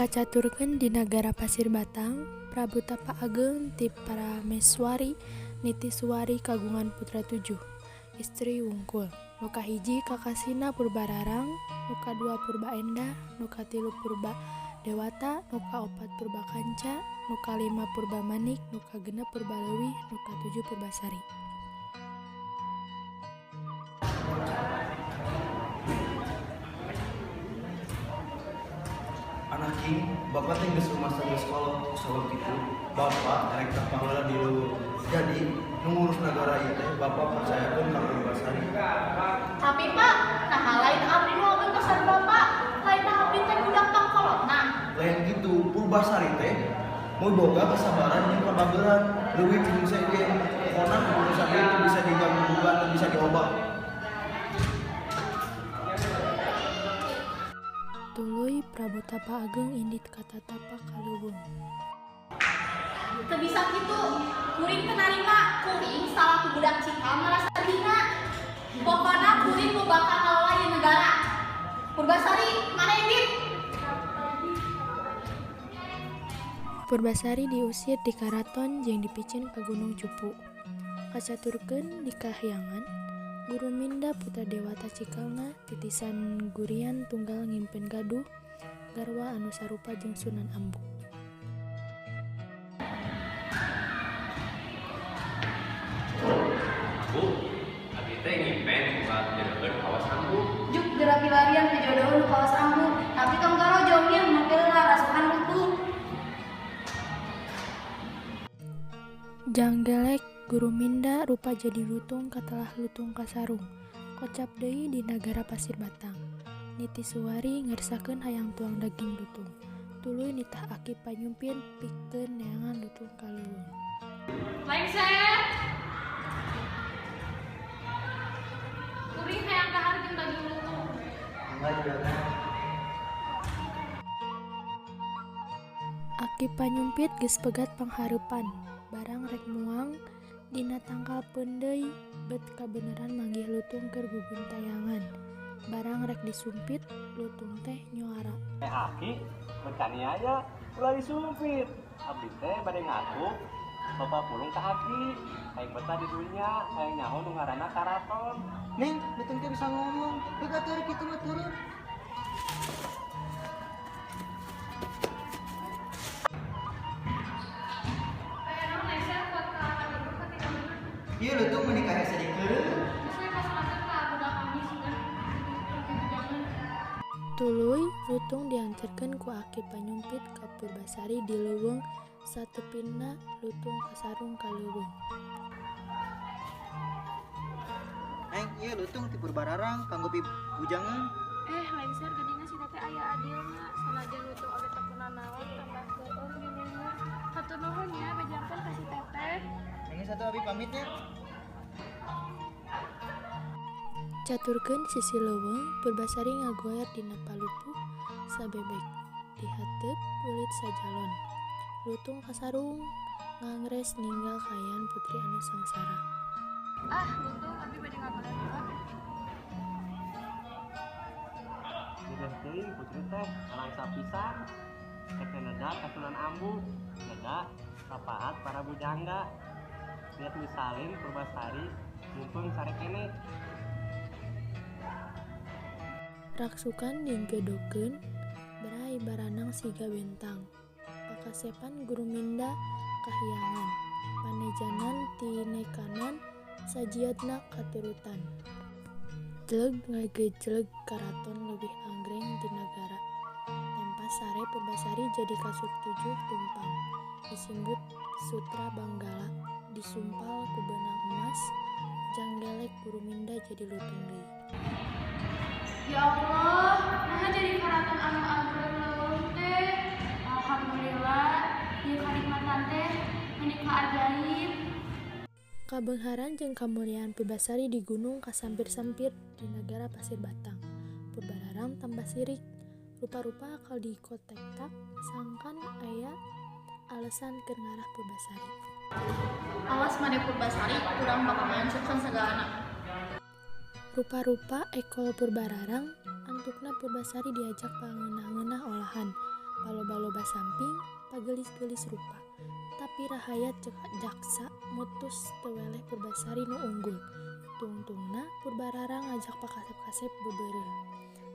Kacaturkeun di Nagara Pasir Batang, Prabu Tapa Ageung ti Parameswari Nitiswari kagungan putra tujuh, istri wungkul. Nu kahiji Kakasina Purbararang, nu kadua Purbaendah, nu katilu Purbadewata, nu kaopat Purbakanca, nu kalima Purbamanik, nu kagenep Purbaleuwih, nu katujuh Purbasari. Anak king, bapak teh geus rumasa geus kolot, sabab kitu bapak erek tah paheula di leuweung. Jadi, nu ngurus nagara ieu teh bapak percayakeun ka Purbasari. Tapi Pak, naha lain abdi nu ngagentosan bapak, lain nah abdi teh budak pangkolotna. Lain kitu, Purbasari teh miboga kesabaran jeung kabageran leuwih ti nu sejen. Pokona keputusan ieu teu bisa diganggu gugat, teu bisa diobah. Tuluy Prabu Tapa Ageung indit ka tatapa ka leuweung. Teu bisa kitu, kuring teu narima, kuring salaku budak cikal marasa dihina. Pokona kuring nu bakal ngalola ieu negara. Purbasari, mana indit? Purbasari diusir ti karaton jeung dipiceun ka Gunung Cupu. Kacaturkeun di kahyangan, Guruminda putra Dewata cikalna titisan gurian tunggal ngimpen gaduh garwa anu sarupa jeung Sunan Ambu. Bu, abdi teh ngimpen buat jodohkeun kawas ambu. Juk geura pilarian pijodoheun nu kawas ambu, tapi tong garojong ieu make heula rasukan lutung. Janggelek Guruminda rupa jadi lutung katelah lutung kasarung. Kocap deui di Nagara Pasir Batang. Nitiswari ngersakeun hayang tuang daging lutung. Tuluy nitah aki panyumpit pikeun neangan lutung ka leuweung. Lengser. Kuring hayang dahar jeung daging lutung. Enggak juragan. Aki panyumpit geus pegat panghareupan, barang rek muang dina tangkal peundeuy bet kabeneran manggih lutung keur guguntayangan. Barang rek disumpit, lutung teh nyoara. Eh aki, bet kaniaya ulah disumpit. Abdi teh bade ngaku bapak pulung ka aki. Hayang betah di dunya, hayang nyaho nu ngaranna karaton. Neng, lutung teh bisa ngomong. Deuk atuh rek kitu mah turun. Ieu lutung meuni kahese dikeureuh. Tuluy lutung dianterkeun ku aki panyumpit ka Purbasari di leuweung satepina lutung kasarung ka leuweung. Neng, ieu lutung ti Purbararang kanggo pibujangeun. Lengser geuningan si teteh aya adilna, sanajan lutung oge teu kunanaon tambah keueung geuningan. Hatur nuhun nya bejakeun ka si teteh. Neng satu abi pamit nya. Caturkeun sisi leuweung, Purbasari ngagoer dina palupuh sabebek di hateup ulit sajalon. Lutung kasarung ngangres ninggal kaayaan putri anu sangsara. Ah, lutung abi bade ngagoler heula. Dedeh teuing putri teh ngalangsa pisan. Rek neda ka Sunan Ambu, neda sapaat para bujangga. Niat misalin Purbasari mumpung sarekene. Raksukan digedokeun berai baranang siga bentang. Pakasepan Guruminda kahyangan, panejanan tinekanan sajiadna katurutan. Jleg ngagejleg karaton leuwih anggreng ti nagara. Tempas sare Purbasari jadi kasup tujuh tumpang. Disimbut sutra Banggala, disumpal ku beunang emas, janggelek Guruminda jadi lutung deui. Ya Allah, naha jadi karaton anu anggreng leuweung teh. Alhamdulillah, ieu kanikmatan teh meuni kaajaib. Kabeungharan jeung kamuliaan Purbasari di gunung kasampir-sampir di Nagara Pasir Batang. Purbararang tambah sirik, rupa-rupa akal dikotektak sangkan aya alesan keur ngarah Purbasari. Awas maneh Purbasari, urang bakal ngancurkeun sagalana. Rupa-rupa ekol Purbararang, antukna Purbasari diajak pangeunah-ngeunah olahan. Paloba-loba samping, pagelis-gelis rupa. Tapi rahayat jaksa mutus teu weleh Purbasari nu unggul. Tungtungna Purbararang ngajak pakasep-kasep beubeureuh.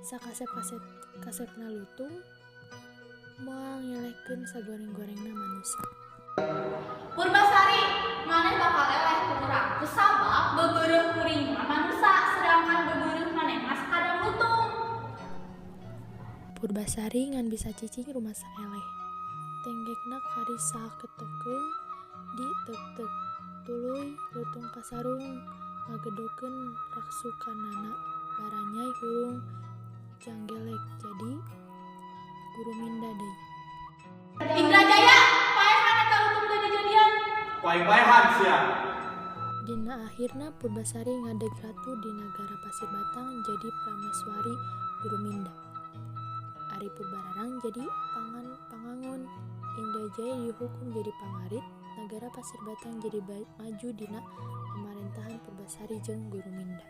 Sakasep-kasepna lutung moal ngelehkeun sagoreng-gorengna manusa. Purbasari, maneh bakal eleh ku urang. Kusabab beubeureuh kuring mah manusa, sedangkan beubeureuh maneh mah sakadang lutung. Purbasari ngan bisa cicing rumasa eleh. Tenggekna kari saketokeun di teuk-teuk. Tuluy lutung kasarung ngagedokeun raksukanana. Baranyai hurung janggelek jadi Guruminda deui. Indrajaya, paehan eta lutung teh dijadian. Ku aing paehan sia. Dina akhirna Purbasari ngadeg ratu di nagara Pasir Batang jadi Prameswari Guruminda. Ari Purbararang jadi pangangon, Indrajaya dihukum jadi pangarit, nagara Pasir Batang jadi maju dina pamarentahan Purbasari jeung Guruminda.